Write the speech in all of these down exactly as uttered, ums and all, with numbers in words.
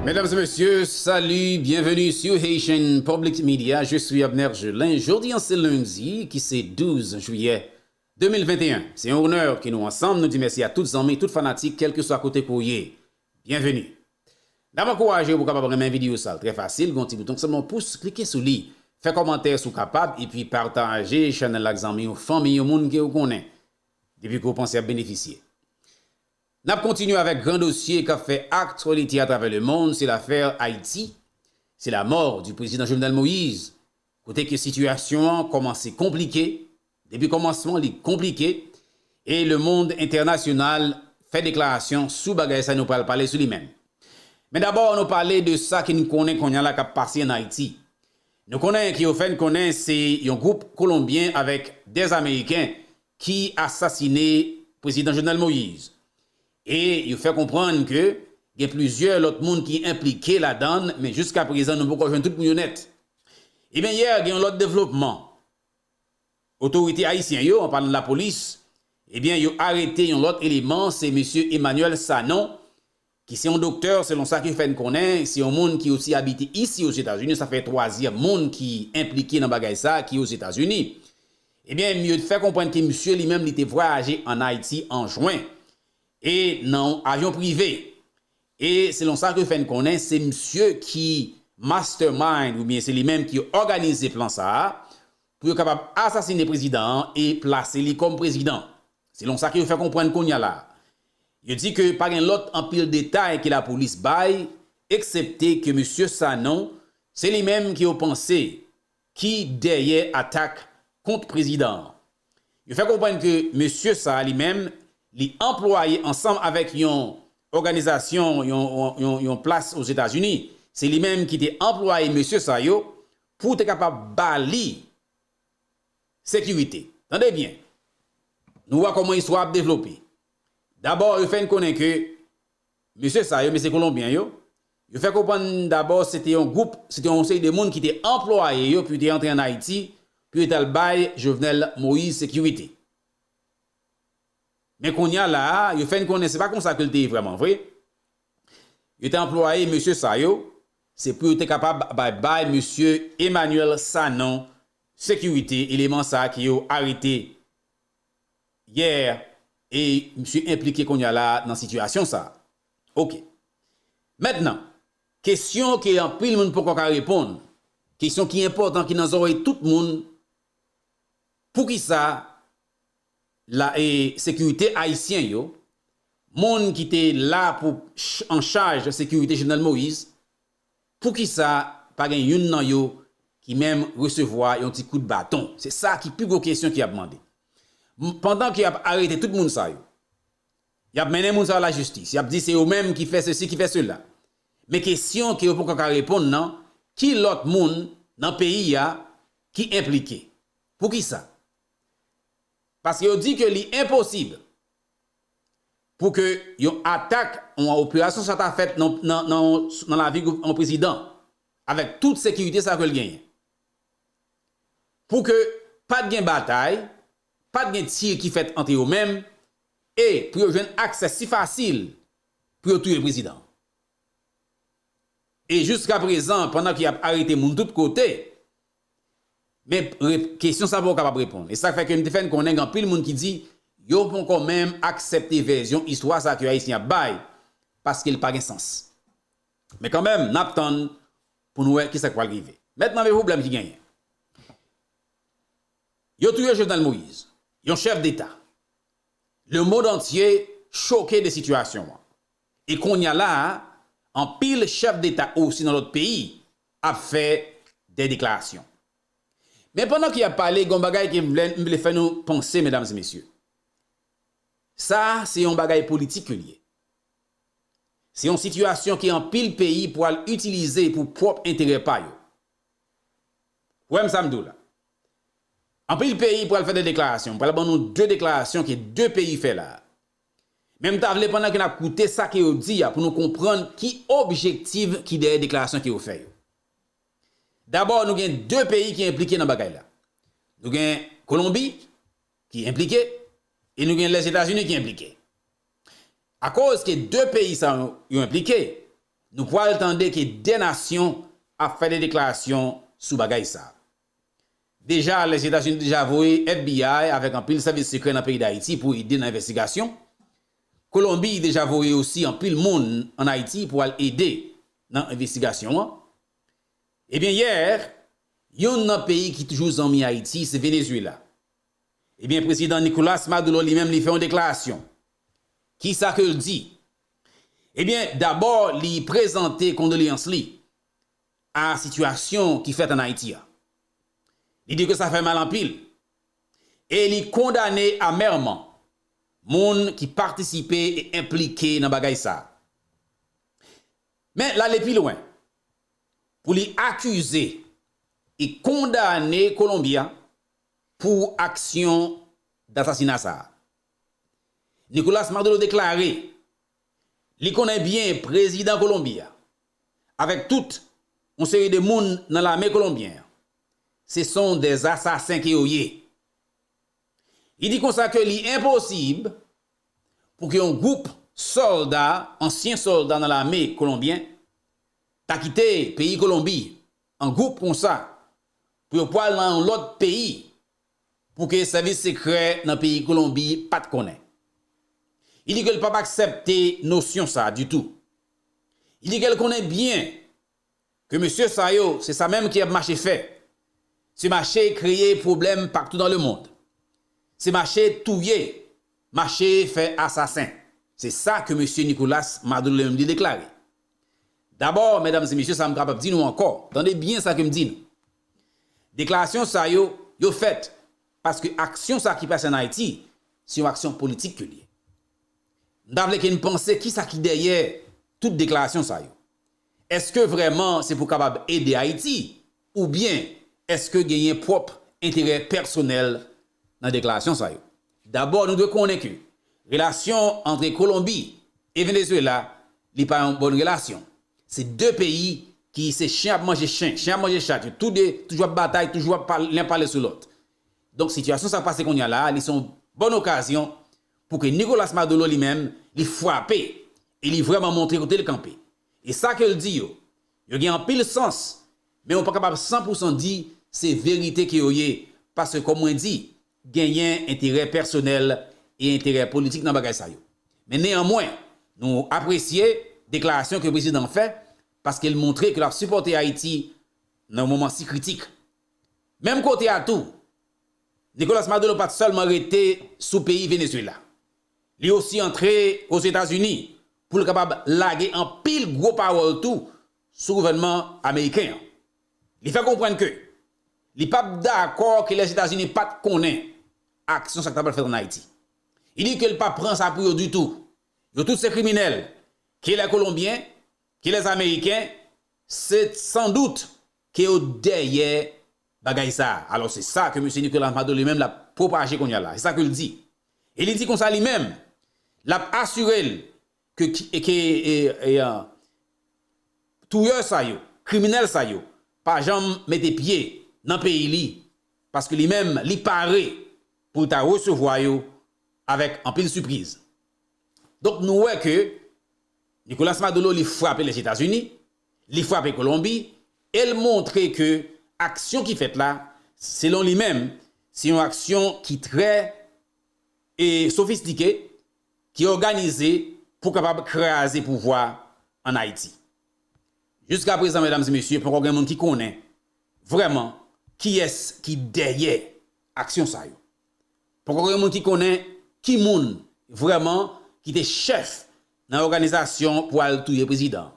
Mesdames et messieurs, salut, bienvenue sur Haitian Public Media. Je suis Abner Gelin. Jodi an se lendi ki se douz jiyè de mil venteyen. Se yon onè ke nou ansanm, nou di mèsi a tout zanmi, tout fanatik, kèlkeswa kote ke w ye. Byenveni. N ap ankouraje w pou w kapab renmen videyo sa, l trè fasil, gen yon ti bouton ki sanble yon pous, klike sou li. Fè kòmantè si w kapab, epi pataje chanèl la ak zanmi w, fanmi w, moun ke w konnen, depi ke w panse y ap benefisye. N ap kontinye avèk gran dosye k ap fè aktyalite atravè lemonn, se lafè Ayiti, se lamò di prezidan Jovenel Moïse, kote ke sitiyasyon an kòmanse konplike, depi kòmansman li konplike, e lemonn entènasyonal fè deklarasyon sou bagay sa, nou pral pale sou li menm. Men dabò, nou pale de sa ke n konnen kounye a la k ap pase ann Ayiti. Nou konnen ke yo fè n konnen se yon gwoup Kolonbyen avèk dè Ameriken ki asasine prezidan Jovenel Moïse. E yo fè konprann ke gen plizyè lòt moun ki enplike ladan l, men jiskaprezan nou poko jwenn tout moun yo nèt. Ebyen, yè, gen yon lòt devlopman. Otorite ayisyen yo, an palan de lapolis, ebyen, yo arete yon lòt eleman, se mesye Emmanuel Sanon, ki se yon doktè, selon sa ke yo fè n konnen, se yon moun ki osi abite isi Ozetazini, sa fè twazyèm moun ki enplike nan bagay sa ki Ozetazini. Ebyen, yo fè konprann ke misye li menm li te vwayaje ann Ayiti an jen, e nan yon avyon prive. E selon sa ke yo fè n konnen, se misye ki mastermind, oubyen se li menm ki òganize plan sa a, pou yo kapab asasine prezidan an e plase li kòm prezidan. Selon sa ke yo fè konprann kounye a la. Yo di ke pa gen lòt anpil detay ke lapolis bay, eksepte ke mesye Sanon, se li menm ke yo panse ki dèyè atak kont prezidan an. Yo fè konprann ke mesye sa a li menm, li anplwaye ansanm avèk yon òganizasyon, yon, yon, yon, yon plas Ozetazini. Se li menm ki te anplwaye mesye sa yo pou te kapab ba li sekirite. Tande byen. Nou wè kòman istwa ap devlope. Dabò, yo fè n konnen ke mesye sa yo, mesye Kolonbyen yo, yo fè konprann dabò se te yon gwoup, se te yon seri de moun ki te anplwaye yo pou yo te antre ann Ayiti, pou yo t al bay Jovenel Moïse sekirite. Men kounye a la a, yo fè n konnen se pa konsa ke l te ye vrèman vre. Yo te anplwaye mesye sa yo, se pou yo te kapab bay, bay mesye Emmanuel Sanon sekirite, eleman sa a ke yo arete yè, e misye enplike kounye a la nan sitiyasyon sa a. Oke. Mentnan, kesyon ke anpil moun poko ka reponn, kesyon ki enpòtan, ki nan zòrèy tout moun, poukisa la, e, sekirite ayisyen yo, moun ki te la pou ch-, an chaj sekirite Jovenel Moïse, poukisa pa gen youn nan yo ki menm resevwa yon ti kout baton? Se sa ki pi gwo kesyon ki ap mande. M-, pandan ke y ap arete tout moun sa yo, y ap mennen moun sa yo lajistis, y ap di se yo menm ki fè sesi, ki fè sela. Men kesyon ke yo poko ka reponn nan, ki lòt moun nan peyi a ki enplike? Poukisa? Paske yo di ke li enposib pou ke yon atak, yon operasyon sa ta fèt nan, nan, nan, nan lavil yon prezidan, avèk tout sekirite sa ke l genyen. Pou ke pa t gen batay, pa t gen tir ki fèt ant yo menm, e pou yo jwenn aksè si fasil pou yo touye prezidan. E jiskaprezan, pandan ke y ap arete moun tout kote, men re-, kesyon sa poko kapab reponn. E sa k fè ke m te fè n konnen gen anpil moun ki di yo poko menm aksepte vèsyon istwa sa ke Ayisyen ap bay, paske l pa gen sans. Men kanmenm, n ap tann pou n wè kisa k pral rive. Mentnan, men pwoblèm ki genyen. Yo touye Jovenel Moïse, yon chèf deta. Lemonn antye choke de sitiyasyon an. E kounye a la a, anpil chèf deta osi nan lòt peyi ap fè de deklarasyon. Men pandan ke y ap pale, gen yon bagay ke m vle, m vle fè nou panse, medam e mesye. Sa a, se yon bagay politik ke l ye. Se yon sitiyasyon ke anpil peyi pral itilize pou pwòp enterè pa yo. Ou wè m sa m di w la. Anpil peyi pral fè de deklarasyon. M pral ban nou de deklarasyon ke de peyi fè la a. Men m ta vle pandan ke n ap koute sa ke yo di a pou nou konprann ki objektif ki dèyè deklarasyon ke yo fè yo. Dabò, nou gen de peyi ki enplike nan bagay la. Nou gen Kolonbi ki enplike e nou gen Lèzetazini ki enplike. Akoz ke de peyi sa yo, yo enplike, nou pral tande ke de nasyon ap fè de deklarasyon sou bagay sa. Deja, Lèzetazini deja voye F B I avèk anpil sèvis sekrè nan peyi Dayiti pou ede nan envestigasyon. Kolonbi deja voye osi anpil moun ann Ayiti pou al ede nan envestigasyon an. Ebyen, yè, youn nan peyi ki toujou zanmi Ayiti, se Venezuela. Ebyen, prezidan Nicolas Maduro li menm, li fè yon deklarasyon. Kisa ke l di? Ebyen, dabò, li prezante kondoleyans li a sitiyasyon ki fèt ann Ayiti a. Li di ke sa fè mal anpil. E li kondane amèman moun ki patisipe e enplike nan bagay sa. Men, l ale pi lwen pou li akize e kondane Kolonbi a pou aksyon d asasina sa a. Nicolas Maduro deklare li konnen byen prezidan Kolonbi a, avèk tout yon seri de moun nan lame kolonbyen an, se son dè asasen ke yo ye. Li di konsa ke li enposib pou ke yon gwoup sòlda, ansyen sòlda nan lame kolonbyen, ta kite peyi Kolonbi an gwoup konsa pou yo pral nan yon lòt peyi pou ke sèvis sekrè nan peyi Kolonbi pa t konnen. Li di ke l p ap aksepte nosyon sa ditou. Li di ke l konnen byen ke mesye sa yo, se sa menm ke y ap mache fè. Se mache kreye pwoblèm patou dans le monde. Se mache touye, mache fè asasen. Se sa ke mesye Nicolas Maduro li menm li deklare. Dabò, medam e mesye, sa m kapab di nou ankò. Tande byen sa ke m di nou. Deklarasyon sa yo, yo fèt paske aksyon sa ki pase ann Ayiti, se yon aksyon politik ke l ye. M ta vle ke n panse kisa ki dèyè tout deklarasyon sa yo. Èske vrèman se pou kapab ede Ayiti, oubyen èske genyen pwòp enterè pèsonèl nan deklarasyon sa yo? Dabò, nou dwe konnen ke relasyon antre Kolonbi e Venezuela, li pa yon bòn relasyon. Se de peyi ki se chen ap manje chen, chen ap manje chat. Yo tou de toujou ap batay, toujou ap pale, len pale sou lòt. Donk, sitiyasyon sa k pase kounye a la a, li se yon bòn okazyon pou ke Nicolas Maduro li menm, li frape e li vrèman montre kote l kanpe. E sa ke l di yo, yo gen anpil sans, men ou pa kapab san pou san di se verite ke yo ye, paske kòm mwen di, genyen enterè pèsonèl e enterè politik nan bagay sa yo. Men neyanmwen, nou apresye deklarasyon ke prezidan an fè, paske l montre ke l ap sipòte Ayiti nan yon moman si kritik. Menm kote a tou, Nicolas Maduro pa t sèlman rete sou peyi Venezuela. Li osi antre Ozetazini pou l kapab lage anpil gwo pawòl tou sou gouvènman ameriken an. Li fè konprann ke li p ap dakò ke Lèzetazini pa t konnen aksyon sa k t ap fèt ann Ayiti. Li di ke l pa pran sa pou yo ditou. Yo tout se kriminèl, ke lè Kolonbyen, ke lè Ameriken, se san dout ke yo dèyè bagay sa a. Alò, se sa ke mesye Nicolas Maduro li menm l ap pwopaje kounye a la. Se sa ke l di. E li di konsa li menm, l ap asire l ke, ke, e, e, e, touyè sa yo, kriminèl sa yo, pa janm mete pye nan peyi li, paske li menm, li pare pou l ta resevwa yo avèk anpil sipriz. Donk, nou wè ke Nicolas Maduro, li frape Lèzetazini, li frape Kolonbi, e l montre ke aksyon ki fèt la, selon li menm, se yon aksyon ki trè e sofistike, ki òganize pou kapab kraze pouvwa ann Ayiti. Jiska prezan, medam e mesye, poko gen moun ki konnen vrèman kiyès ki dèyè aksyon sa yo. Poko gen moun ki konnen ki moun vrèman ki te chèf nan òganizasyon pou al touye prezidan an.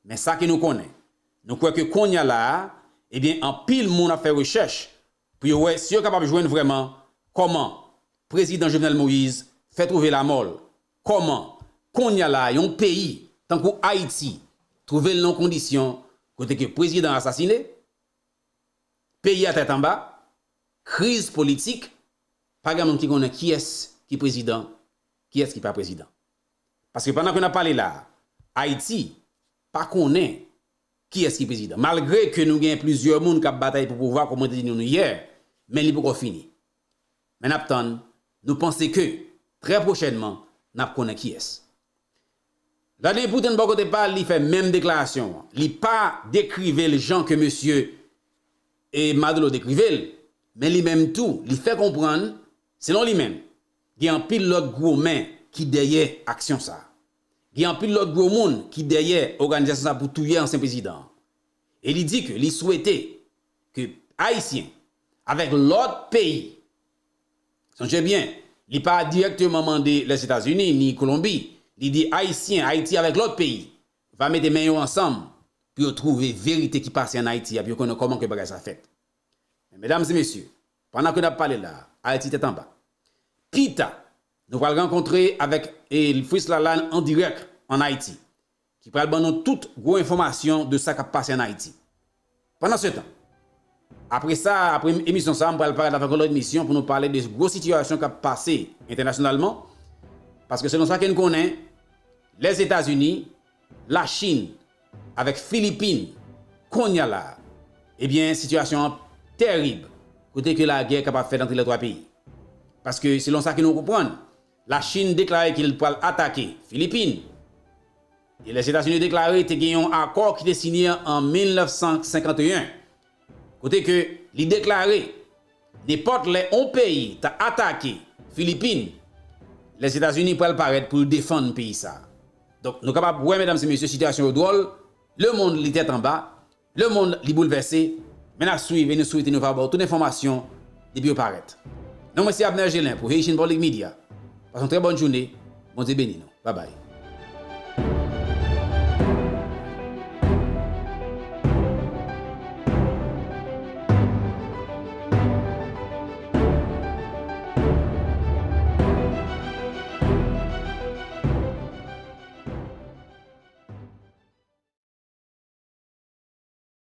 Men sa ke nou konnen, nou kwè ke kounye a la a, ebyen, anpil moun ap fè rechèch pou yo wè si yo kapab jwenn vrèman kòman prezidan Jovenel Moïse fè twouve lamò l, kòman kounye a la a, yon peyi tankou Ayiti twouve l nan yon kondisyon kote ke prezidan asasine, peyi a tèt anba, kriz politik, pa gen moun ki konnen kiyès ki prezidan, kiyès ki pa prezidan. Paske pandan ke n ap pale la a, Ayiti pa konnen kiyès ki prezidan. Malgre ke nou gen plizyè moun k ap batay pou pouvwa, kòm mwen te di nou yè, men li poko fini. Men n ap tann, nou panse ke trè pwochènman, n ap konnen kiyès. Vladimir Putin, bò kote pa l, li fè menm deklarasyon an. Li pa dekrive l jan ke mesye e Maduro dekrive l, men li menm tou, li fè konprann, selon li menm, gen anpil lòt gwo men ki dèyè aksyon sa a. Gen anpil lòt gwo moun ki dèyè òganizasyon sa a pou touye ansyen prezidan an. E li di ke li swete ke Ayisyen, avèk lòt peyi, sonje byen, li pa dirèkteman mande Lèzetazini ni Kolonbi, li di Ayisyen, Ayiti avèk lòt peyi, va mete men yo ansanm pou yo twouve verite ki pase ann Ayiti a, pou yo konnen kòman ke bagay sa fèt. Men medam e mesye, pandan ke n ap pale la, Ayiti tèt anba. Pita, nou pral rankontre avèk Elfris Lalanne an dirèk ann Ayiti, ki pral ban nou tout gwo enfòmasyon de sa k ap pase ann Ayiti. Pandan se tan, apre sa, apre emisyon sa, m pral parèt avèk yon lòt emisyon pou nou pale de gwo sitiyasyon k ap pase entènasyonalman, paske selon sa ke n konnen, Lèzetazini, Lachin avèk Filipin, kounye a la, ebyen, sitiyasyon an tèrib, kote ke lagè kapab fèt ant lè twa peyi. Paske, selon sa ke nou konprann, Lachin deklare ke l pral atake Filipin. E Lèzetazini deklare te gen yon akò ki te sinye an mil nèf san senkanteyen, kote ke li deklare, nenpòt lè yon peyi ta atake Filipin, Lèzetazini pral parèt pou l defann peyi sa a. Donk, nou kapab wè, medam e mesye, sitiyasyon yo dwòl, lemonn li tèt anba, lemonn li boulvèse, men n ap swiv e nou swete nou va ba w tout enfòmasyon depi yo parèt. Non mwen se Abner Gelin pou Haitian Public Media. Pase yon trè bòn jounen, Bondye beni nou. Babay.